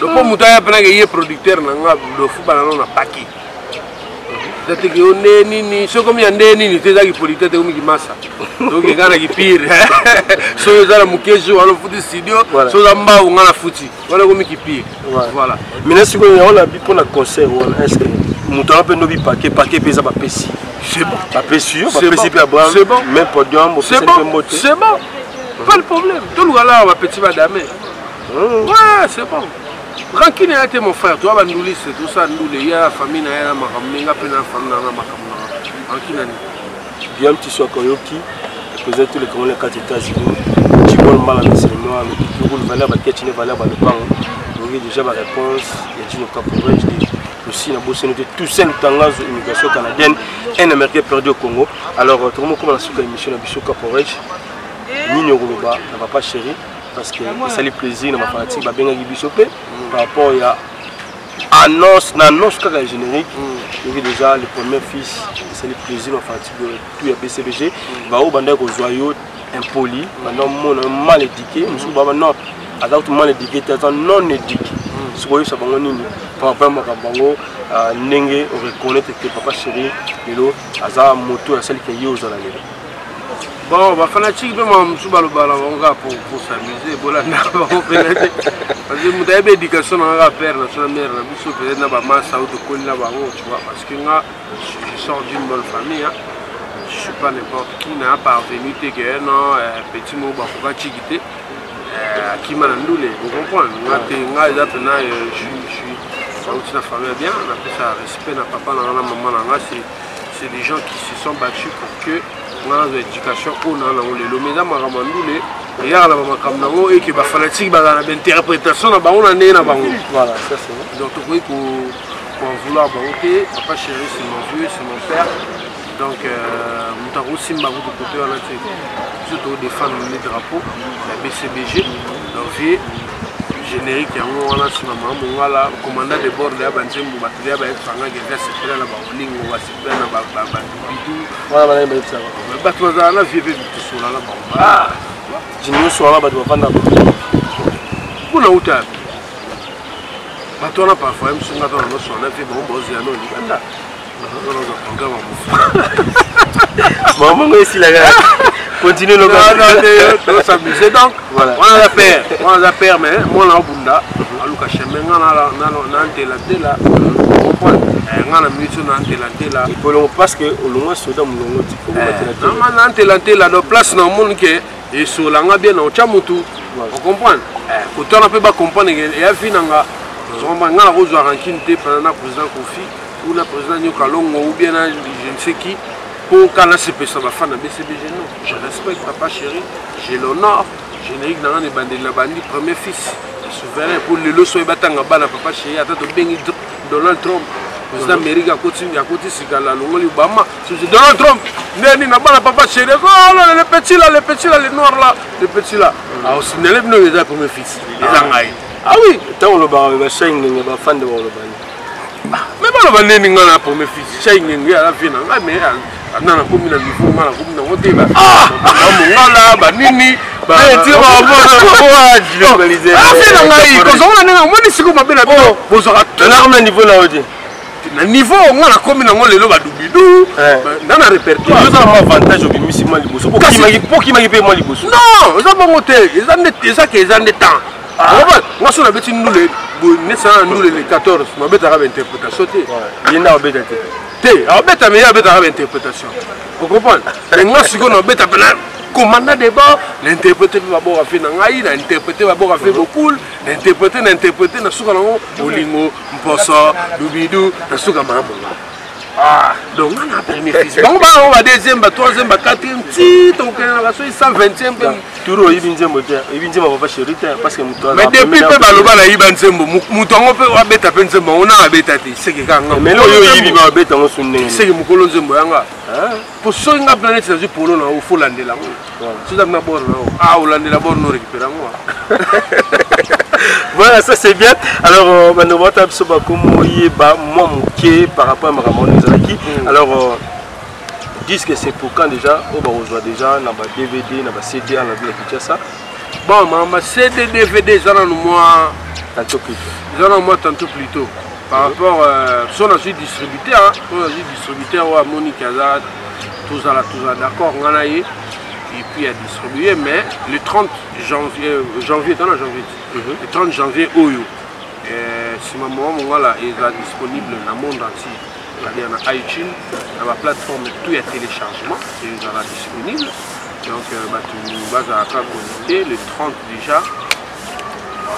Donc mpo moto aya mpenake ye producteur na nga, lofu bana nano na paki eza teke yo nde nini. Soki omi ya nde nini te, ezaki producteur te, komiki masa. Donc nga na kipire, soki oza na mokeji wana ofuti studio, soki oza mbau nga na futi wana, ekomi kipire, voilà. Maintenant sikoyo yango na bi mpona concert wana, est ce que moto wana mpe ndobi pake pake mpe eza bapesi? C'est bon. Bapesi yo, bapesi mpe Abraham, même podium. C'est bon, c'est bon, pas de problème. Toluka la bapeti badame. Ouais, c'est bon, rancune ya te, mon frère. Toa banduliste, tosala ndule ya famille na ye na makambo ndenge mpe na famille na makambo na rancune ani. Guillaume Tiswaka oyoki, président tous les Congolais kati États-Unis, Chibol Mbala Messelinoa, Mikikuru valeur baketi ne valeur balopango. Oyoki déjà ba réponse ya Gino Caporage aussi na bosani te Toussaint Lutangazo, immigration canadienne, un Américain perdu au Congo. Alors tokomokoma na suka émission na biso. Caporage, nini okoloba na papa chéri? Parce que esali plaisir na bafanatique, babengaki biso mpe par rapport ya annonce na annonce kaka ya générique. Yoki déjà le premier fils, esali plaisir na bafanatique tout ya BCBG. Baoyo bandaki kozwa yo impoli, banda omona yo mal éduqué, mosusu baba non, aza kutu mal éduqué te, aza non éduqué. Soki oyebisa bango nini par rapport ya makambo yango, ndenge oreconnaître que papa chéri lelo aza moto asalika ye ozala lelo? Bon, bafanatike mpe mama mosusu balobaka na bango kaka pour s'amuser, bolanda bango mpena te, parce que moto ayebi éducation na nga kaka père na so na mère na biso, peut-être na bamasa oyo tokoli na bango, tu vois, parce que nga je sors d'une bonne famille, hein. Je suis pas n'importe qui, na parvenu te que non, petit moko bakoka tiki te akima na ndule, ocomprendre nga te. Nga eza mpena je suis bauti na famille bien, napesa respect na papa na nga na mama na nga. C'est des gens qui se sont battus pour que nga nazwa éducation oyo naa nango lelo. Mais eza makambo ya ndule, eyaka na bamakambo nango eke bafanatike bazala na bainterprétation na bango na ndenge na bango. Voilà, ça c'est vrai. Donc tokoki koen vouloir bango te. Papa chéri, c'est mon vieux, c'est mon père, donc moto akosimba kutu kote wana te. Biso todefendre nde drapeau ya BCBG. Donc vie générique yango wana, nsima mama Mongala, commandant de bord ya banzembo, bato ya bayebisangaki eza sepela na baolingo, basepela na babidu. Wana banani bayebisaka? Bato bazala na vie mpe tosola na bango. Nyonso wana bato bavanda kuna uta bato wana parfois ye mosunga to na nosola na vie bango bozela no libanda nazwa programme ya mofu. Mamango esilaka, continue. Tos'amuse. Donc wana aza père, wana aza père, mais mwana obunda aluka chemin. Nga na ntelantela, comprendre nga na minute na ntelantela. Polongo, parce que olongwa soda molongo ti. Nga na ntelantela, donc place na omoni ke esolanga bien na otya motu, ocomprendre kotala mpe bacomprendre ke eya vi na nga. Nga nakozwa rancune te mpena na président Kofi ou na président Nyoka Longo ou bien na je ne sais qui mpo ka nasepesa bafan na BCBG. Non, je respecte papa chéri, je l'honore. Générique na nga na ebandeli na bandi premier fils souverain, mpo lelo so ebatanga bana papa chéri, ata tobengi Donald Trump, président Amérique, akoti sika na alongoli Obama. Donald Trump nde nini na bana papa chéri? Oh, le petit là, le petit là, le noir là, le petit là, aosignale bino eza premier fils, eza ngai. Ah oui, ntango olobaka bashai ngenge, bafande balobani? Mais baloba ndeni? Ngai na premier fils Shai Ngenge aza vie na ngai, mais anda nakomi na niveau ngai nakomi nango te, bamongala banini afe na ngai kozonga ndenge omoni siko mabe na bino bozwaka. Na niveau na yo te. Na niveau nga nakomi nango lelo, badubidu nga na répertoire. Eza mwa avantage, obimisi mwa liboso, po kimaki mpe mwa liboso. Non, eza bongo te, eza ke eza nde temps. Nga so nabeti ndule neti na ndule le 14, nabetaka bainterprétation te. Ye nde abeta te? Te, abeta, mais ye abetaka bainterprétation, ocomprendre? Mais nga sikoyo nabeta mpena commandant de bord, na interprété mpe baboka fe na ngai, na interprété baboka fe bokul, na interprété, na interprété na suka nango bolingo mposo dubidu na suka mamonga. Donc nga na premier fils, bango bango ba deuxième, ba troisième, ba quatrième, ti tokokende na basoki 120e mpe. Turo oyibi nzembo te, oyibi nzembo papa chéri te, parce que moto Mais depuis mpe baloba nayiba nzembo, moto yango mpe abeta mpe nzembo yango na abeta te, seke kaka nga. Mais oyo oyibi babeta yango su ndenge? Seke mokolo nzembo yanga, po soki nga mpena neti nazwi polo na yo, fo olandela yango. Soki oza na bord na yo, ah, olandela bord no récupéré yango. Voilà, ça c'est bien. Alors bandeko bata biso bakomo oyeba mwa moke par rapport ya makambo wana ezalaki. Alors disque, c'est pour quand déjà oyo bakozwa déjà na ba DVD na ba CD na ville ya Kinshasa? Bon, mama, CD, DVD eza nanu mwa tantôt plutôt. Eza nanu mwa tantôt plutôt par rapport so nazwi distributeur, so nazwi distributeur oyo amoniki aza tozala d'accord nga na ye et puis à distribuer. Mais le 30 janvier, janvier tana janvier, le 30 janvier oyo nsima mama Mongala eza disponible na monde entier, c'est-à-dire na iTunes, na baplateforme tout ya téléchargement ezala disponible. Donc bato bazalaka connecté le 30 déjà,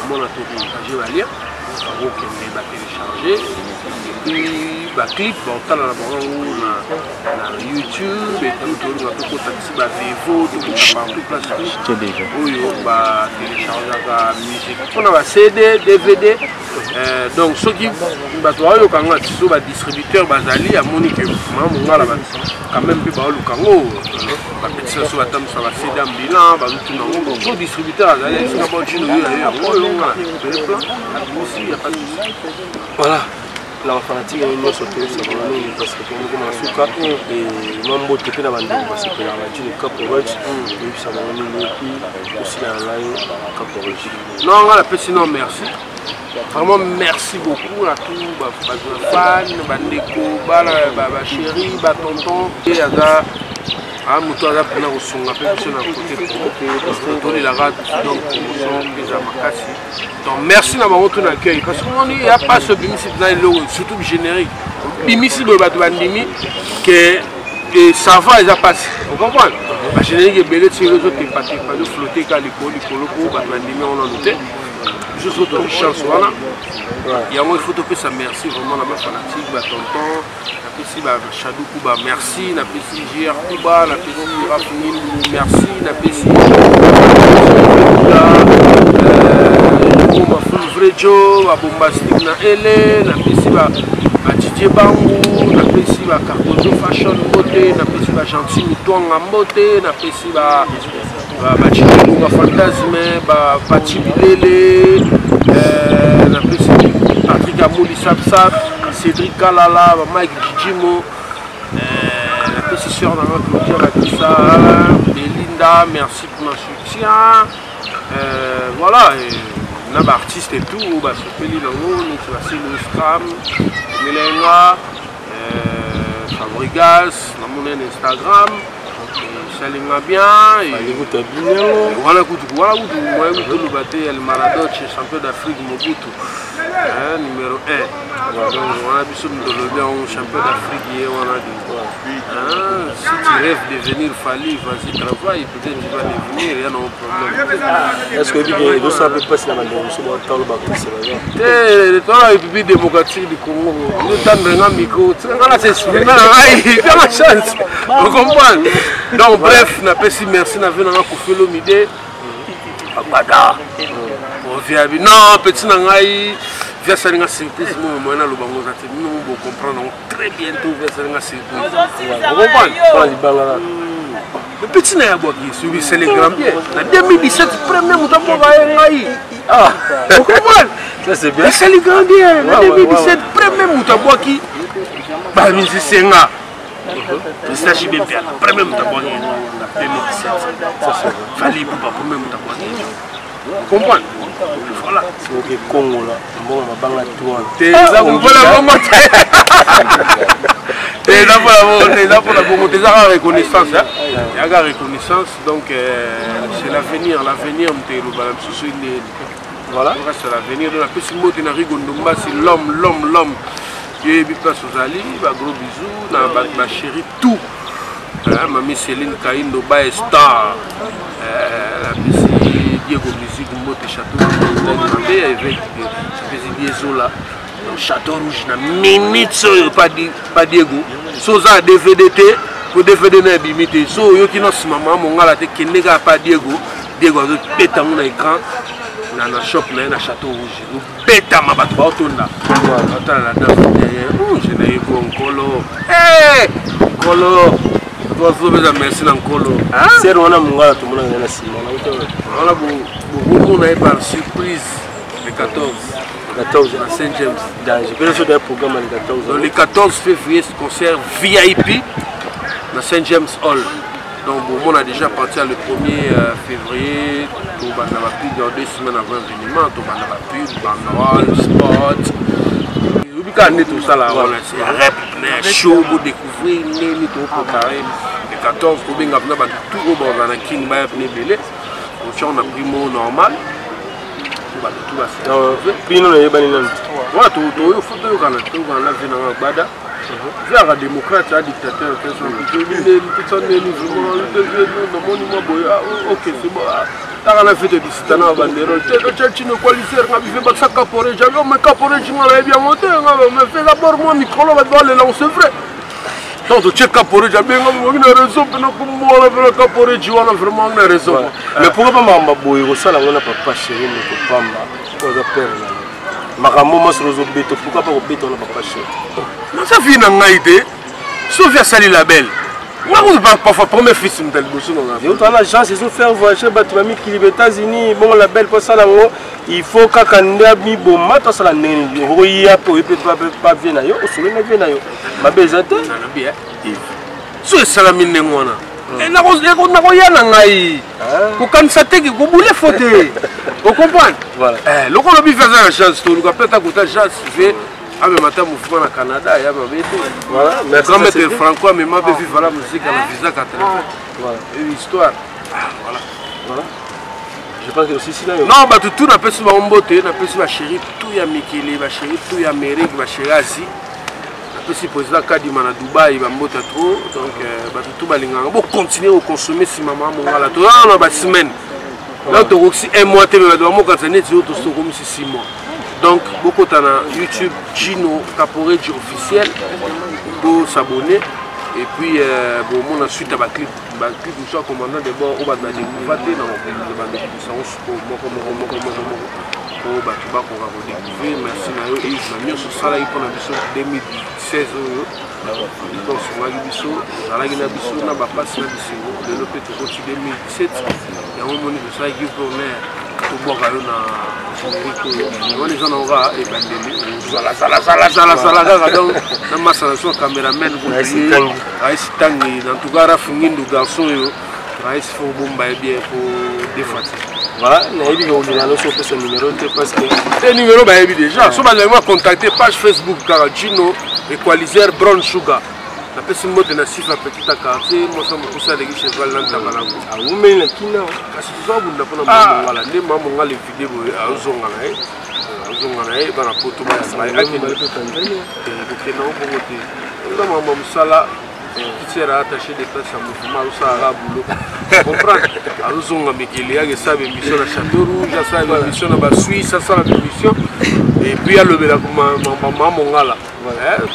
mona tokopartage balien, bakokende batélécharge et puis baclip baotala na bango na YouTube et tout. Tolinga tokota tisi bavevo, tokota partout, place tout oyo batéléchargeaka musique mpona ba CD, DVD. Donc soki bato baoyoka ngo so badistributeur bazali, amoni ke mama Mongala quand même mpe baoluka ngo, bapetisa so batambwisa ba CD ambulant, bazotuna ngo. So distributeur azali esika botino oyo na yo yango oyo nga na plan abimisi, ya pas de souci. Voilà, na bafanatike nyonso toyebisa bango nini? Parce que tokomi na suka, mwa mbote mpe na bandeko basepelaka na Jino Caporage, toyebisa bango nini et puis osila na ngai Caporage? Non, nga napesi non, merci, vraiment merci beaucoup na tout bafan, bandeko, bana, bachéri, batonton. Ye aza Ah, moto aza mpena kosunga mpe biso na kote promo tolelaka donc promotion eza makasi. Donc merci na bango tout na accueil, parce que omoni ya mpasi, obimisi mpena eloko, surtout générique, obimisi boye, bato bandimi ke ça va. Eza mpasi, ocomprendre? Bagénérique ebele ti ezotepatepa, ezoflotte ka likolo likolo, po bato bandimi yango nano te. Biso so tozwi chance wana, yango il faut topesa merci vraiment na bafanatique, batonton. Napesi bashadu Kuba merci, napesi Jr Kuba, napesi Raf Ngindu merci, napesi Mafulvrejo, babombastique na ele, napesi badidie Bangu, napesi bacargozo Fashion mbote, napesi bagentil Mitwanga mbote, napesi bachilunga Fantasme, bapati Bilele, napesi Patrik Amuli Sapsap, Cédric Kalala, Mike Jijimo, napesi sœur nanga Claudia Bakisa, Belinda, merci pour ma soutien. Voilà, et, na baartiste et tout oyo basepeli nango, neti baselo Scram Melenga, Fabrigas, namoni na Instagram esalinga bien wana. Kutu wana kutu moye kutu oloba te, El Maradoche, champion d'Afrique, Mobutu numéro 1. Donc wana biso tolobi yango, champion d'Afrique ye wana. Si tu rêves de devenir Fally, vas-y, travaille, peut-être tu vas devenir, ya no problème. Est ce que oyebi ke ezosala mpe mpasi na bandeko mosusu batalo baartiste baza? Te, tola République démocratique du Congo, ozotendre nga micro, tika nga na s'exprime na ngai, tanga chance, ocomprendre? Donc bref, napesi merci na ve nanga Kofi Olomide Agbada oviabi. Non, petit na ngai vi asali nga surprise mo moyen naloba ngo eza te. Bino mo bocomprendre yango très bientôt. Vi asali nga surprise, ocomprendre? Libanga. Le petit na ya bwaki soki c'est le grand bien na 2017, premier moto abwaka ye ngai, ocomprendre? Ça c'est bien. Esali grand bien na 2017, premier moto abwaki bamusicien nga, président JB Mpiana, premier moto abwaki na 2017, Fally Ipupa, premier moto abwaki, comprendre? Voilà. Soki kongola mbongo mabanga tu wana. Te, eza mpona bongo te, te, eza mpona bongo te, eza mpona bongo te, eza kaka reconnaissance, yaka reconnaissance. Donc c'est l'avenir, l'avenir moto eloba na biso soki ndeni. Voilà. C'est l'avenir. Donc napesi mbote na Rigo Ndombasi, l'homme, l'homme, l'homme, yoyebi place ozali. Bagros bisous na bato, bachéri tout, mami Céline Kaindo Bae Star, napesi Diego Musique mbote, Château Mabe, évêque, napesi Diezola. Donc Château Rouge na minute oyo pa Diego, so oza na DVD te, po DVD na ebimi te, so oyoki na nsima mama mongala te, kende kaka pa Diego. Diego azobeta yango na écran na shop na ye na Château Rouge, obetama, bato baotonda, batala la danse derrière rouge na ye ko nkolo, nkolo tozopesa merci na nkolo. Sere wana mongala tomonaka na nsima. Wana bokomona ye par surprise le 14. 14. Na Saint James. Danger mpe so da programme le 14. Donc le 14 février, concert VIP na Saint James Hall. Donc bomona déjà à partir le 1er février, tobanda bapub dans 2 semaines avant événement, tobanda bapub, banderole, spot, oyebi kaka nde tosala wana rep na show, bodécouvrir ndeni topréparé le 14. Tobenga mpena bato tout oyo bazala na Kini, baya pene ebele, otia na prix mo normal, bato tout. Bino nayebani nanu. Voilà, faut toyokana, toyokana na vie nanga Gbada, viaka démocrate a dictateur te. Soki ndeni vraiment namoni mwa boye, ok, c'est bon. Taka na fete disita na banderole te, totya chino equaliser nga bife bakisa caporeji abi ome caporeji, nga nayebi yango te, nga me fe d'abord mwa mikolo, bato balela ngo, c'est vrai. Donc totie caporeji, abenga moki na raison mpena komona mpena caporeji wana, vraiment na raison. Mais pourquoi pas makambo boye kosala yango na papa chéri moto pamba oyo aza pere na yo? Makambo masolo ozobeta, pourquoi pas kobeta wana papa chéri? Naza vie na ngai te, soki asali label nga parfois premier fils moto ya liboso. Nanga toza na chance, ezofaire voyager bato ba mikili, ba États-Unis. Bongo label mpo asala yango, il faut kaka nde miboma to asala ndenge nini? Okoya mpe oye mpe pa vie na yo, osololi na vie na yo, mabe eza te. So esalami ndenge wana, nakoya na ngai kokanisa teke kobule fo te, ocomprendre? Lokola obi fe aza na chance, toluka mpe ata kota chance ve. Amema ata mouvement na Canada ya mabe te. Voilà, merci. Grand maître Franco amema mpe Viva la musique na visa 80. Voilà. Une histoire. Ah, voilà. Voilà. Je pense que aussi si là. Non, bato tout napesi bango mbote, napesi ba chéri tout ya mikili, ba chéri tout ya Amérique, ba chéri Asie. Napesi président Kadima na Dubaï ba mbote trop. Donc euh, bato tout balingaka bo continuer ko consommer nsima mama mongala. Toza na ba semaine. Là tokokisi un mois te mais bato bamokanisa neti oyo tosi tokomisi 6 mois. Donc bokota na YouTube Gino Caporeggio officiel bo s'abonner et puis euh, bomona suite ya baclip baclip mosusu ya commandant de bord oyo bato badécouvra te na bandekisa yango sikoyo moko moko moko moko moko mpo bato bakoka kodécouvrir. Merci na yo Yves na nyonso osalaki mpo na biso 2016 oyo mpo osungaki biso, ozalaki na biso na bapasi na bisengo. Lelo mpe tokoti 2017, yango omoni tosalaki honneur tobwaka yo na générique oyo. Wana eza nango kaka ebandeli, ozalazalazalazala kaka. Donc na masa na biso cameraman Raïs Tangi, en tout cas Raf Ngindu, garçon oyo Raïs, faut bomba ye bien po defa te. Voilà, nayebi ke olinga nyonso opesa numéro te parce que te numéro bayebi déjà. So balingi bacontacte page Facebook kaka Gino Equalizer Brown Sugar. Napesi mbote na Sifa petit quartier, mwasa mokusa aleki cheval na ntanga na awumeli na kina. Kasi tozabunda mpona mamongala nde mamongala evide boye, azonga na ye, azonga na ye bana poto kokenda ngo bongo te. Eza makambo ya mosala. Petite attaché de presse ya mouvement, azosalaka boulot, comprendre. Azozonga mikili yake, esala bémission na Château Rouge, asala bémission na Basuisse, asala bémission et puis alobelaka mama mongala.